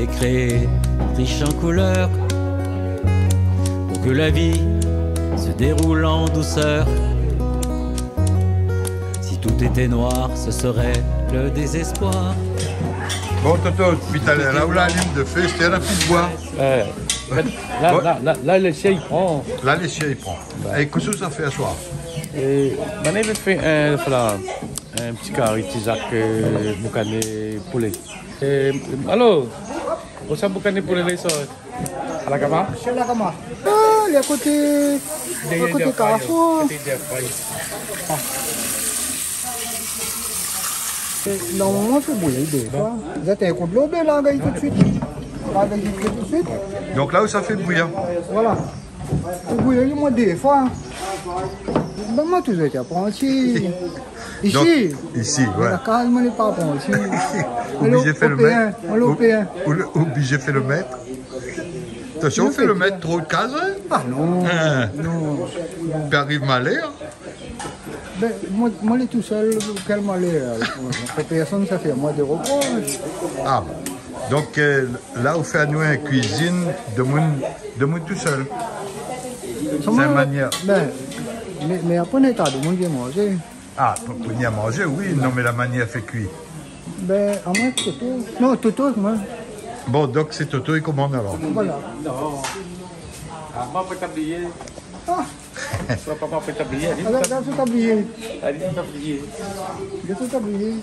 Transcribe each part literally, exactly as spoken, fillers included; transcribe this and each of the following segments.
Créé, riche en couleurs, pour que la vie se déroule en douceur. Si tout était noir, ce serait le désespoir. Bon, Toto, dopi talèr la ou la alim dofé, sé la pi boi. Ouais. La, la, la, la, lé sié i pran. La, lé sié i pran. Ouais. É kosa ou sa fé aswar ? É, banna i vé fé in, voilà, in ti kari tizak, euh, boukané poulé. Eh, alor, ousa boukané poulé la i sort ? A la Gama ? Sé la Gama. Ah, lé a koté, a koté Karfour. Koté Dèfray. Ah. É, normalman, fé bouyir dé foi. Zot i kout dolo, la, gard tout suit. La, gard tout suit. Donk la, sa fé bouyir. Voilà. Fé bouyir, moin, dé foi. Bin, moin, touzour été apranti. Isi. Donk, isi, ouais. La kaz, moin lé pa apranti. Oblizé fé lo mèt. Oblizé fé lo mèt. Ou, ou, oblizé fé lo mèt. Atansion, fé lo mèt tro de kaz, hein ? Ah non. Hein. Non. Pé ariv malèr. Bin, moin, moin lé tousèl, kèl malèr. Pèrsone sa fé amoin dé roprosh. Ah. Donk, euh, la ou fé anou in kuizine de moun, de moun tousèl. Sé in manièr. Bin, mé, mé apré, néna ta domoun i vien manzé. Ah, pou, pou ni a manzé, oui. Non, mé la manièr fé kui. Bin, amoin, Toto. Non, Toto, moin. Bon, donk sé Toto i komann alor. Voilà. Ah, moin, pou tablié. Ah. Papa, moin, pou tablié. Alor, la, sé tablié. Alé, sé tablié. Sé tablié.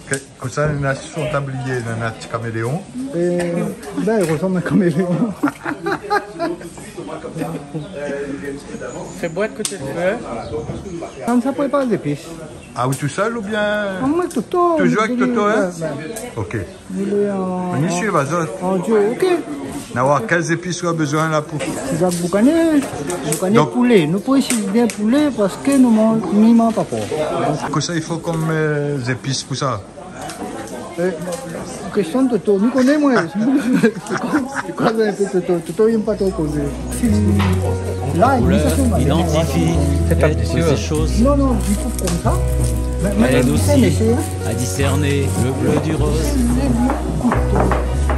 Ke, kosa néna si son tablié, néna ti kaméléon ? Eh, bin, i resanm in kaméléon. Fé boit koté de fé. Konmsa, prépar zépis. Ah, ou tousèl oubien ? Ah, moin, Toto. Touzour avèk Toto, hein ? Ouais, ouais. Ok. Ni lé an, ni suiv azot. An duo, ok. Na oir kèl zépis ou la bezoin la pou... Tizak boukané, boukané poulé. Donk, nou présiz bien poulé parske nou man-, ni manz pa por. Kosa i fo konm, euh, zépis pou sa ? Euh, késtion de Toto, mi koné, moin. Sé koi, sé koi, in pé Toto ? Toto i yèm pa tro kozé. La, i sa fé mal. Couleur identifie toutes ces choses. Non, non, di tou konmsa. Mé, mé, mé, mé, hein. Elle aide aussi à discerner le bleu du rose.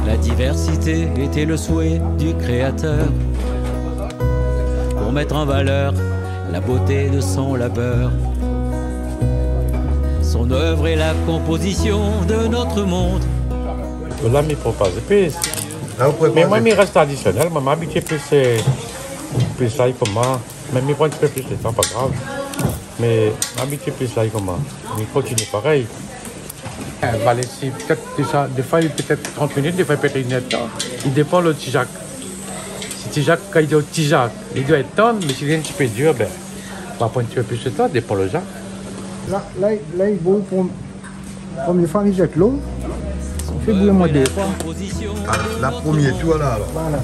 La diversité était le souhait du créateur pour mettre en valeur la beauté de son labeur, son œuvre et la composition de notre monde. La, mi pran pa zépis. La, ou pran pa zépis. Mé moin, mi rès tradisionèl. Moin, ma abitié plis, euh, plis lay koman. Mé mi pran in ti pé plis de tan, pa grav. Mé ma abitié plis lay koman. Mi kontinié parèy. Euh, va lésé pétèt, désa, défoi, pétèt trant minit, défoi, pétèt inn èr de tan. I dépan lo tizak. Si tizak, kan i di tizak, i doi èt tann, mé si li lé in ti pé dir, bin, va pran in ti pé plis de tan, dépan lo zak. La, la, la, i bouy pou, promié foi, mi zèt lo. Fé bouyir amoin dé foi. Ah, la, promié tour, la, alor. Voilà.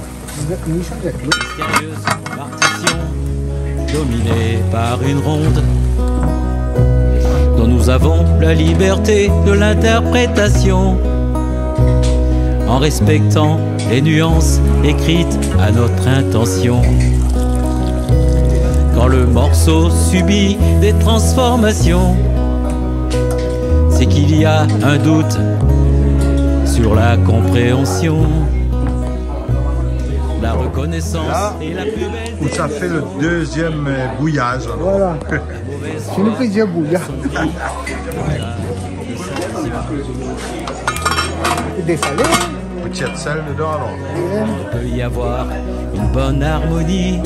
Mystérieuse partition dominée par une ronde dont nous avons la liberté de l'interprétation, en respectant les nuances écrites à notre intention. Quand le morceau subit des transformations, c'est qu'il y a un doute sur la compréhension. La reconnaissance est la plus belle des... La, ou sa fé lo dézièm, euh, bouyaz, alor. Voilà. Si nou pé dir bouyaz. Désalé. Ou tir sèl dedan, alor. Ouais. Il peut y avoir une bonne harmonie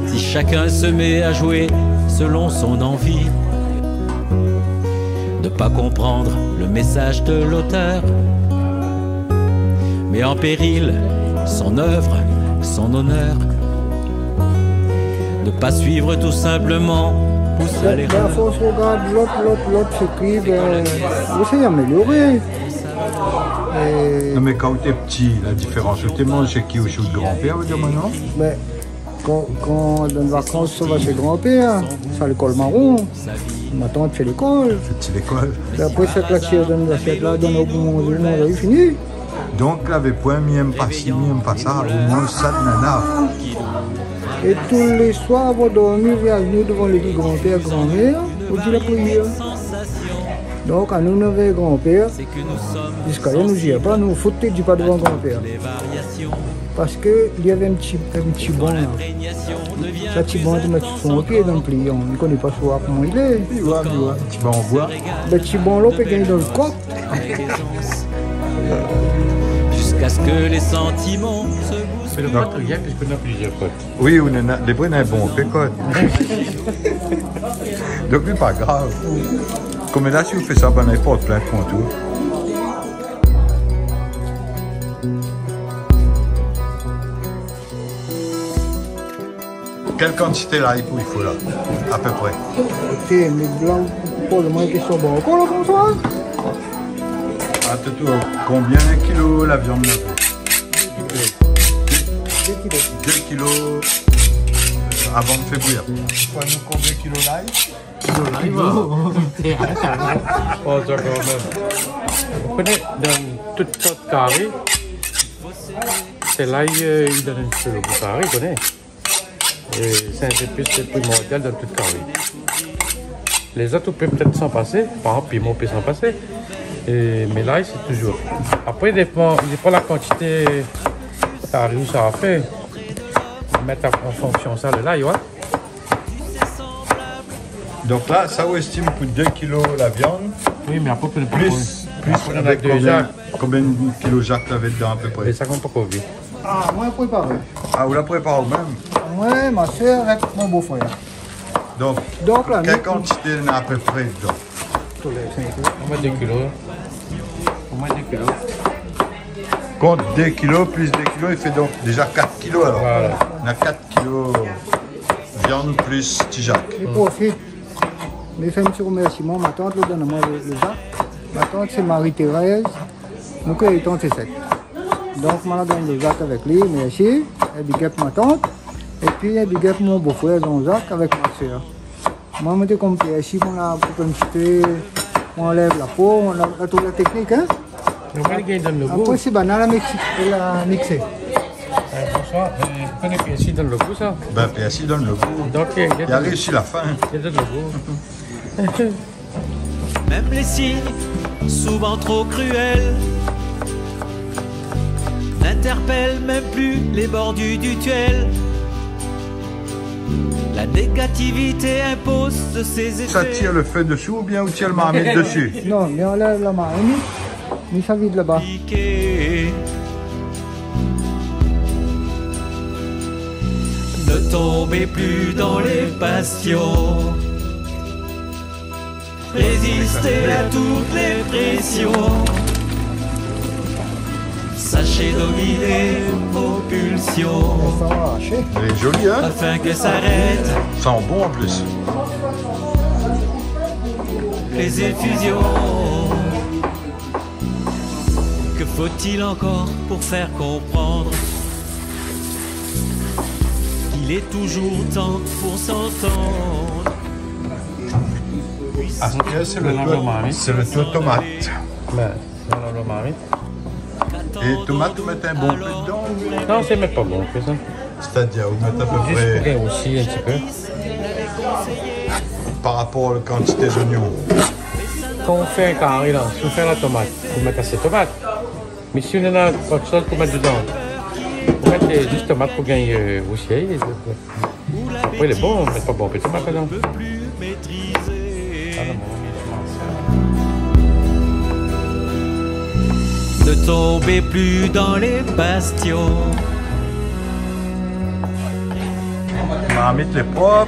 si chacun se met à jouer selon son envie. Ne pas comprendre le message de l'auteur met en péril son œuvre, son honneur. Ne pas suivre tout simplement pousse à l'erreur. Bin, a fors rogard lot, lot, lot, sé ki, bin, ou sa amélioré. Non, mé kan ou té pti, la diférans, ou té manz shé ki, ou shé out granpèr, ou di amoin, non ? Bin, Kan, kan dan vakans, sa va shé granpèr, sa lékol Maron, ma tant fé lékol. Fé ti lékol. É apré, sèt la tir dan lasièt la, dan lo boumon, boumon, la, li fini. Donk, lavé poin, mi yèm pa si, mi yèm pa sa, ou manz sa, nana. É tou lé soir, avan dormi, vien anou dovan lo li granpèr, granmèr, ou di la priyèr. Donk, anou, nou navé granpèr. Ziska la nou zir pa, nou fout, té di pa dovan granpèr. Parske li lavé in ti, in ti ban la. Sa ti ban té mèt sou son pié, donk li, nou koné pa soi koman li lé. Li wa, li wa, ti ban an boi. Bin, ti ban la, ou pé gingn dan lo kok. Jusqu'à ce que les sentiments se bousculent. Fé lo patriya, piske nou na plizièr kot. Oui, ou néna, lé vré, néna in bonpé kot. Donk, lé pa grav. Konm la, si ou fé sa, bin, i port plint kont ou. Kèl kantité lay pou i fo la, apépré ? Oté, mé la, pou lo moman, késtion bon. Ankor lo bonswar ? A, Toto, konbien kilo la viann la fé ? Dé kilo. Dé kilo, euh, avan de fé bouyir. Fo nou konbien kilo lay ? Kilo lay, voilà. Oh, sa kanmèm. Ou koné, dan tout sort kari, sé lay, euh, i donn in ti pé lo gou kari, ou koné. É sé in zépis primordial dan tout kari. Lézot, ou pé pétèt san pasé, par égzanp, piman, ou pé san pasé. É, mé lay, sé touzour. Apré, i dépan, i dépan la kantité kari ou sa fé. Mèt an, an fonksion sa, lo lay, ouais. Donk la, sa, ou éstim pou dé kilo la viann. Oui, mé apré, pou, plis, plis, apré, avèk dé konbien, zak. Konbien kilo zak lavé dedan, apépré ? Mé sa, konm pa kovid. A, moin la préparé. A, ou la préparé ou mèm ? Moin, ma sèr, avèk mon bofrèr. Donk, donk la, kèl nou, kantité néna apépré dedan ? Ou mèt dé kilo. Ou mèt dé kilo. Kont dé kilo plis dé kilo, i fé donk déza kat kilo, alor. Voilà. Néna kat kilo viann plis ti zak. Mi profit. Mi fé in ti romèrsiman, ma tant la donn amoin lo, lo zak. Ma tant, sé Marie-Thérèse. Donk, euh, tant sé sèt. Donk, ma la donn lo zak avèk li, mèrsi. É big up ma tant. Épi, é big up mon bofrèr Jean-Jacques avèk ma sèr. Moin, moin té konm pèrsi, moin la koup in ti pé, moin anlèv la po, moin la, la trouv la téknik, in ? Donk, moin, li gingn donn lo gou. Apré, sé banna la mixé, la mixé. Euh, François, euh, ou koné pèrsi i donn lo gou, sa ? Bin, pèrsi i donn lo gou. Donk, euh, li la réisi la fin. Li donn lo gou. Même les signes, souvent trop cruels, n'interpellent même plus les bordures du tuel. La négativité impose ses effets. Sa tir lo fé dsi oubien ou tir lo marmit dsi ? Non, mé anlèv la marmit, mé sa vid laba. Ne tombez plus dans les passions. Résistez à toutes les pressions. Sachez dominer vos pulsions. Lé zoli, in ? Afin que s'arrêtent, i san bon an plis, les effusions. Que faut-il encore pour faire comprendre qu'il est toujours temps pour s'entendre ? Aster, sé lo tour, sé lo tour tomat. Bin, voilà lo marmit. É tomat, ou mèt in bonpé dedan ? Non, sé mèm pa bonpé, sa. Sétadir, ou mèt apépré... Zis pou gingn rousi in ti pé. Par rapor la kantité zoignon. Kan ou fé in kari la, si ou fé la tomat, ou mèt asé tomat. Mé si ou néna ot shoz pou mèt dedan, ou mèt, euh, zis tomat pou gingn, euh, rousi. Apré, lé bon, mé pa bonpé tomat, non. Ne tombez plus dans les bastions. Marmit lé prop.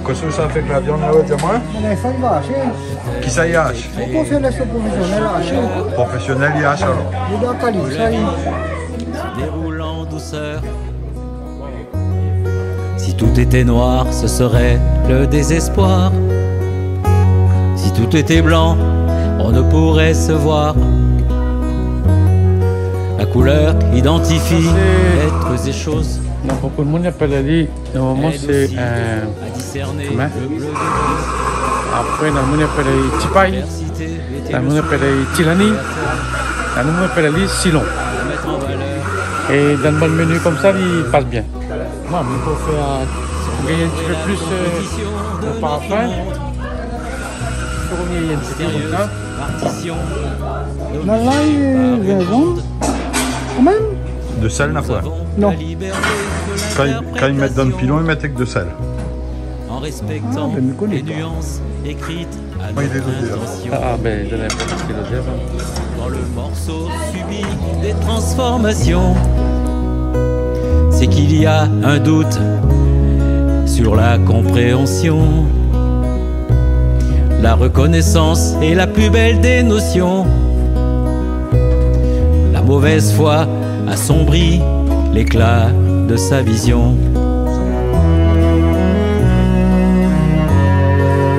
Kosa ou sa fé avèk la viann la, di amoin ? Mé sa i va ashé. Kisa i ash ? Mon profésionèl, sé profésionèl ashé. Profésionèl i ash, alor. Li doi kalib sa, li. Déroule en douceur. Si tout était noir, ce serait le désespoir. Si tout était blanc, on ne pourrait se voir. La couleur identifie êtres et choses. Non, bonpé d'moun i apèl ali, normalman, sé in, koman ? Apré, normalman, i apèl ali tipay. Nana moun i apèl ali tilani, nana moun i apèl ali silon. É dan bann meni konmsa, li pas bien. Non, mé pou fé, euh, pou gingn in ti pé plis, euh, de parfin. Promié, i lé in ti pé konmsa. Partition. Na lay, zinzanm. Kan mèm ? De sèl, na poin ? Non. Kan i, kan i mèt dan pilon, i mèt èk de sèl. En respectant les nuances écrites à notre intention. Ah, ben, de n'importe quelle odeur, hein. Quand le morceau subit des transformations, c'est qu'il y a un doute sur la compréhension. La reconnaissance est la plus belle des notions. La mauvaise foi assombrit l'éclat de sa vision.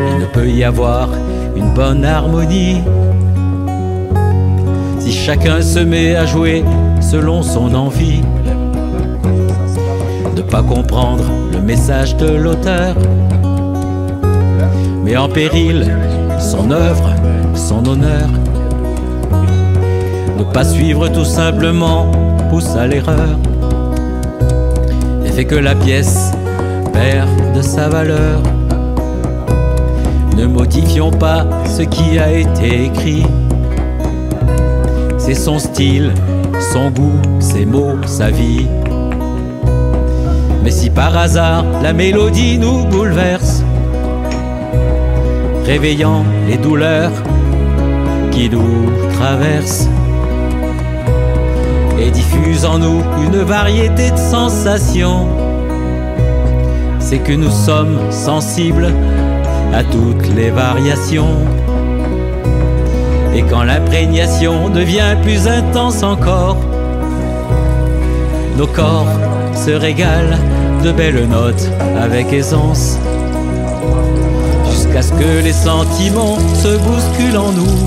Il ne peut y avoir une bonne harmonie si chacun se met à jouer selon son envie. Ne pas comprendre le message de l'auteur met en péril son œuvre, son honneur. Ne pas suivre tout simplement pousse à l'erreur et fait que la pièce perd de sa valeur. Ne modifions pas ce qui a été écrit. C'est son style, son goût, ses mots, sa vie. Mais si par hasard la mélodie nous bouleverse, réveillant les douleurs qui nous traversent et diffuse en nous une variété de sensations, c'est que nous sommes sensibles à toutes les variations. Et quand l'imprégnation devient plus intense encore, nos corps se régalent de belles notes avec aisance, jusqu'à ce que les sentiments se bousculent en nous,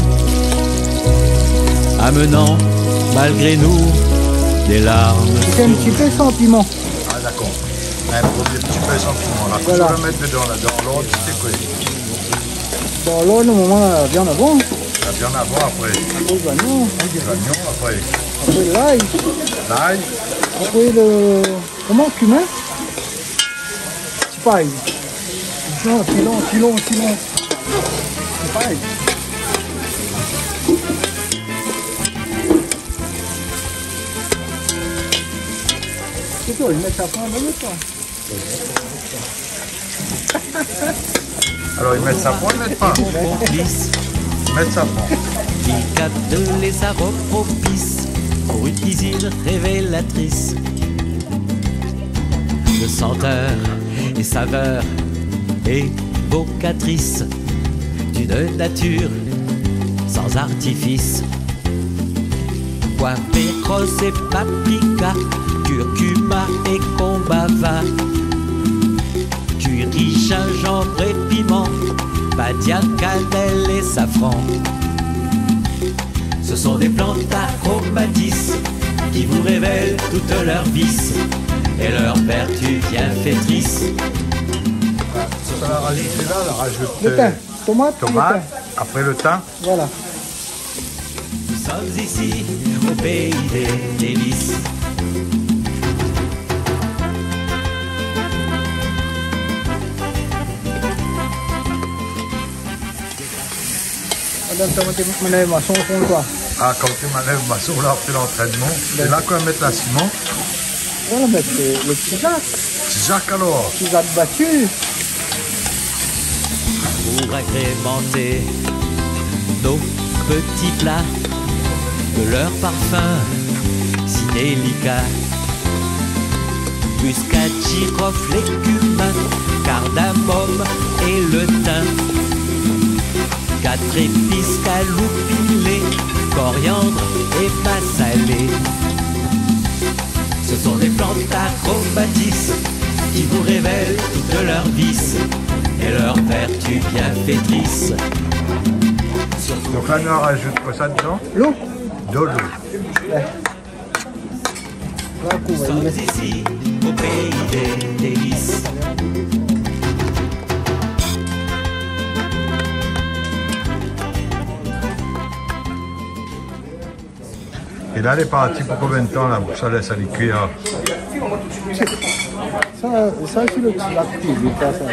amenant malgré nous des larmes. C'est un petit peu sentiment. Ah, d'accord. Un premier petit peu sentiment. Là, voilà. Faut le mettre dedans, là, dans l'ordre, c'est quoi ? Bon, la, normalman, la viann avan. La viann avan, apré. Apré, zoignon. Zoignon, apré. Apré, lay. Lay. Apré, le, koman, kimin ? Ti pay. Non, ti lon, ti lon, ti lon. Ti pay. Sé tou, i mèt sa pran dan le tan. Alors, i mèt sa pran, i mèt pa ? Complice. I mèt sa pran. Il capte les arômes propices pour une cuisine révélatrice. De senteurs et saveurs évocatrices d'une nature sans artifice. Poivre, péros et paprika, curcuma et combava, curry, gingembre et piment, padia, cannelle et safran. Ce sont des plantes aromatiques qui vous révèlent toutes leurs vices et leurs vertus bienfaitrices. Sa la rajout la, la rajout, le tin, euh, tomat, le tomat, tin. Apré le tin. Voilà. Nous sommes ici au pays des délices. Madam, sa, ou té manèv mason, ou fé koi ? Ah, kan ou té manèv mason, la, ou fé lantrènman. Bin. Sé la k'ou mèt la siman. Voilà, mèt, euh, le ti zak. Ti zak, alor. Ti zak bati. Pour agrémenter nos petits plats de leur parfum si délicat. Muscade, girofle et cumin, cardamome et le thym. Quatre épices caloupilées, coriandre et massalé. Ce sont des plantes aromatiques qui vous révèlent toutes leurs vices et leurs vertus bienfaitrices. Donk la, nou rajout koi sa dedan ? Lo. De lo. Ouais. La, kou, ouais. Nous sommes ici au pays des délices. É la, lé parti pou konbien d'tan, la, pou sa lès ali kui, in ? Sa, sa, sé le ti zak kui, sa, sa.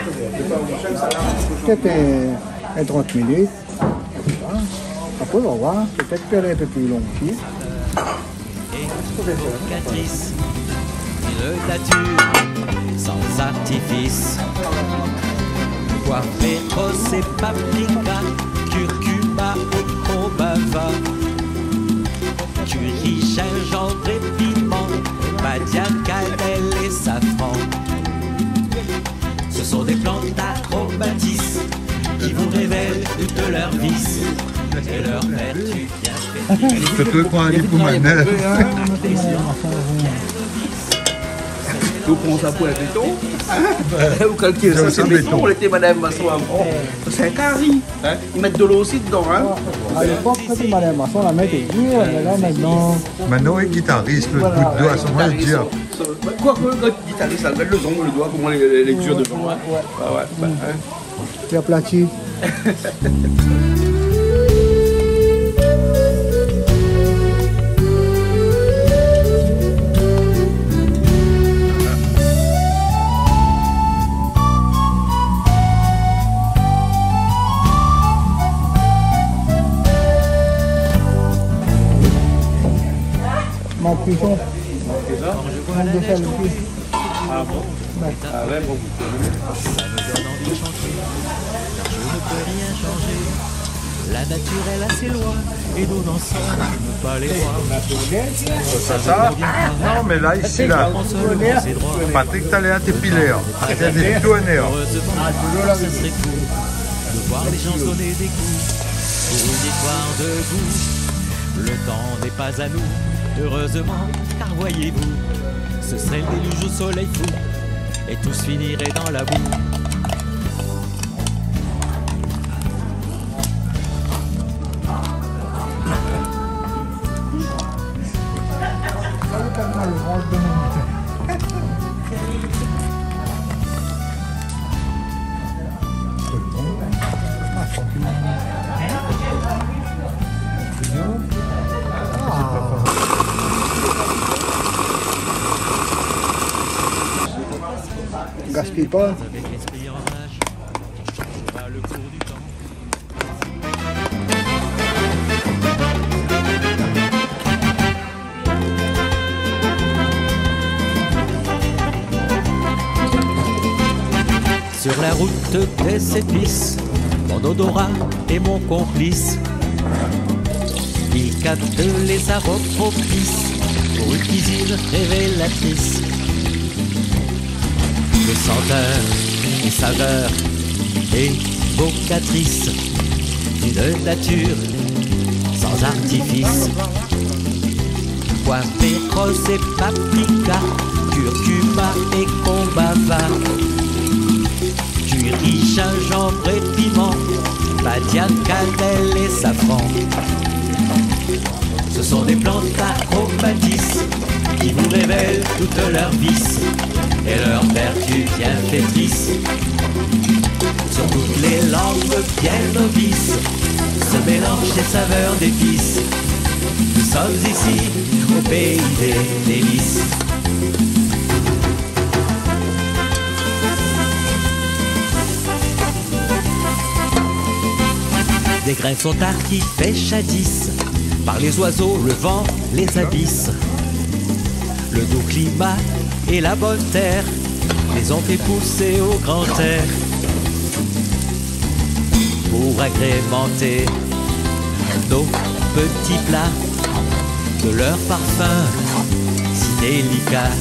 Pétèt in, in trant minit. Apré, nou va voir, pétèt fé in pé pli lon osi. Évocatrice de nature, sans artifice. Poivre, rose et paprika, curcuma et combava. Curry, gingembre et piment, badiane, cannelle et safran. Ce sont des plantes acrobatistes qui vous révèlent toutes leurs vices et leurs vertus bienfaitristes. Sé tou pran ali pou manèv. Ou pran sa pou in béton, ou kalkil sa, sé béton, ou lété madam Masson avan. Sé in kari, in. I mèt dolo osi dedan, in. A lépok, kan té madam Masson, la mèt dolo, mé la, mintnan... Mintnan, li lé gitaris, lo bout doi, sa, moin, lé dir. Koi, koi, koi, gitaris la, gard lo zong, lo doi, koman lé, lé dir devan, in. Oué, oué. A oué, ba, in. Li aplati. Mon pison. Mon pison ? Mon pison. A bon ? Oué. A oué, bon. Ça me donne envie de chanter, car je ne peux rien changer. La nature, elle a ses lois, et nous n'en sommes pas les rois. Sé sa ? Non, mé la, isi, la, Patrick, talèr, té pilèr. Té di tournèr. Heureusement, ce serait fou de voir les gens se donner des coups pour une victoire debout. Le temps n'est pas à nous, heureusement, car voyez-vous, ce serait le déluge au soleil fou, et tous finiraient dans la boue. Gaspiy pa. Sur la route des épices, mon odorat est mon complice. Il capte les arômes propices pour une cuisine révélatrice. Les senteurs, les saveurs évocatrices d'une nature sans artifice. Poivre, rose et paprika, curcuma et combava. Curry, gingembre et piment, badiane, cannelle et safran. Ce sont des plantes acrobatistes qui vous révèlent toutes leurs vices et leurs vertus bienfaitrices. Sur toutes les langues bien novices se mélangent les saveurs d'épices. Nous sommes ici au pays des délices. Des grains sont acquis, pêche à dix, par les oiseaux, le vent, les abysses. Le doux climat et la bonne terre les ont fait pousser au grand air. Pour agrémenter nos petits plats de leur parfum si délicat.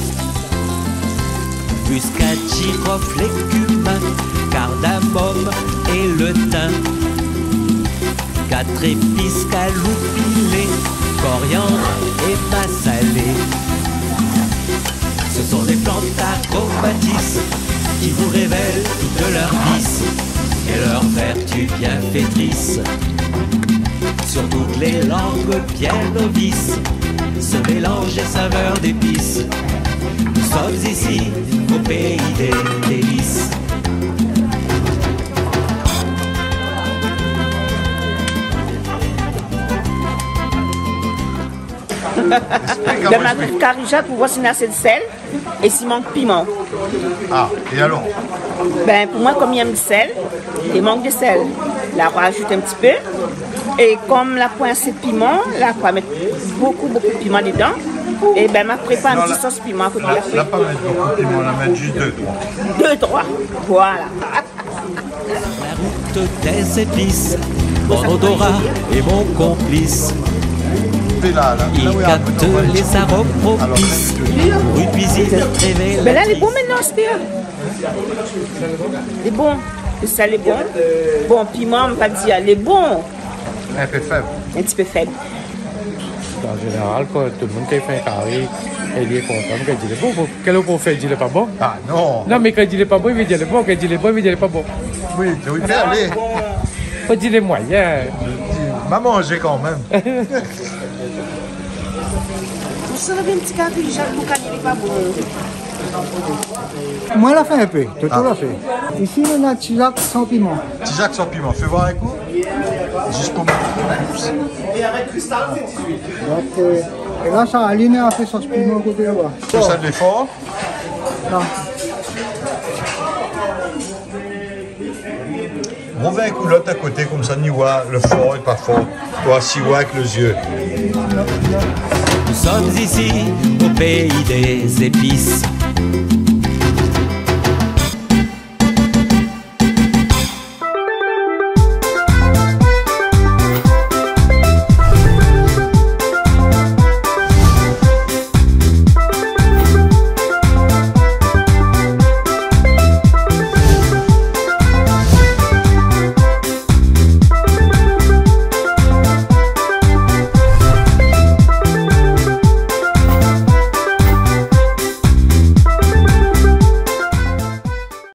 Muscade, girofle et cumin, cardamome et le thym. Quatre épices caloupilées, coriandre et massalé. Ce sont des plantes acrobatistes qui vous révèlent toutes leurs vices et leurs vertus bienfaitrices. Sur toutes les langues bien novices se mélangent les saveurs d'épices. Nous sommes ici au pays des délices. Explik amoin. Dan ma kari, mi gard pou voir si néna asé d'sèl é si mank piman. A, é alor ? Bin, pou moin, kom mi èm sèl, i mank de sèl. La, ou azout in ti pé. É kom la poin asé piman, la, ou mèt bokou, bokou piman dedan. É bin, ma prépar in ti sos piman pou la, la pa mèt bokou piman, la mèt zis dé, troi. Dé, troi. Voilà. La route des épices, mon odorat et mon complice. Fé la, la. Il capte les arômes propices pour une cuisine révélatrice. Bin la, lé bon mintnan, Aspire. Lé bon. Sa lé bon. Bon, piman, mi pa di lé bon. In pé fèb. In ti pé fèb. An zénéral, kan tout moun i fé in kari, é li lé kontan, mi di lé bon. Kèl ou pou fé, di lé pa bon? Ah non. Non, mé kan i di lé pa bon, i vé di lé bon. Kan i di lé bon, i vé di lé pa bon. Oui, oui, mé alé. Fo di lé moiyin. Ma manzé kanmèm. Ou sa in ti kari, Jacques, pou kan i lé pa bon. Moin la fé in pé, Toto la fé. Isi, nou na tizak san piman. Tizak san piman, fé voir èk ou. Zis pou moin. Donk, euh, é la, sa, Aline la fé sos piman koté laba. Sa, sa lé for? Non. Mové kou lot a koté, konmsa ni oir lo for é pa for. Toi, si oir èk lo zié. Nous sommes ici au pays des épices.